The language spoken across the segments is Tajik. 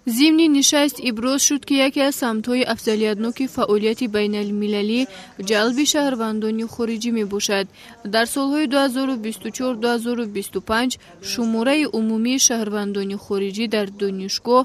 Зимни нишаст иброз шуд, ки яке аз самтҳои афзалиятноки фаъолияти байналмилалӣ ҷалби шаҳрвандони хориҷӣ мебошад. Дар солҳои 2024-2025 шумораи умумии шаҳрвандони хориҷӣ дар донишгоҳ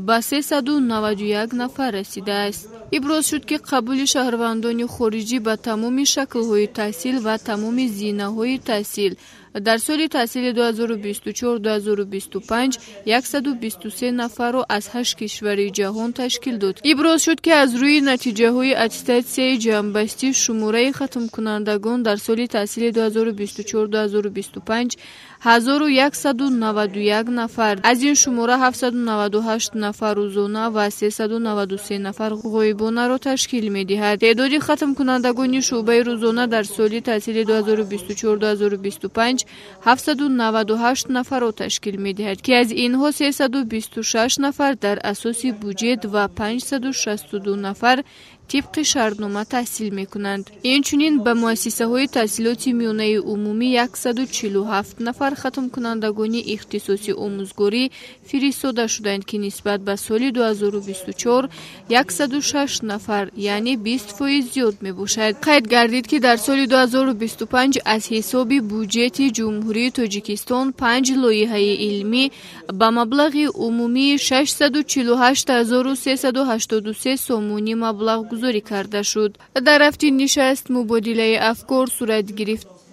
ба 391 нафар расидааст. Иброз шуд, ки қабули шаҳрвандони хориҷӣ ба тамоми шаклҳои таҳсил ва тамоми зинаҳои таҳсил дар соли таҳсили 2024-2025 123 нафарро аз ҳашт кишвари ҷаҳон ташкил дод. Иброз шуд, ки аз рӯи натиҷаҳои аттестатсияи ҷамъбастӣ шумораи хатмкунандагон дар соли таҳсили 2024-2025 1191 нафар, аз ин шумора 798 нафар рӯзона ва 393 нафар ғоибонаро ташкил медиҳад. Теъдоди хатмкунандагони шӯъбаи рӯзона дар соли таҳсили 2024-2025 798 нафарро ташкил медиҳад, ки аз инҳо 326 нафар дар асоси буҷет ва 562 нафар тибқи шартнома таҳсил мекунанд. Инчунин ба муассисаҳои таҳсилоти миёнаи умумӣ 147 нафар хатмкунандагони ихтисоси омӯзгорӣ фиристода шуданд, ки нисбат ба соли 2024 106 нафар, яъне 20% зиёд мебошад. Қайд гардид, ки дар соли 2025 аз ҳисоби буҷети Ҷумҳурии Тоҷикистон панҷ лоиҳаи илмӣ ба маблағи умумии 648 383 сомонӣ маблағгузорӣ карда шуд. Дар рафти нишаст мубодилаи афкор сурат гирифт.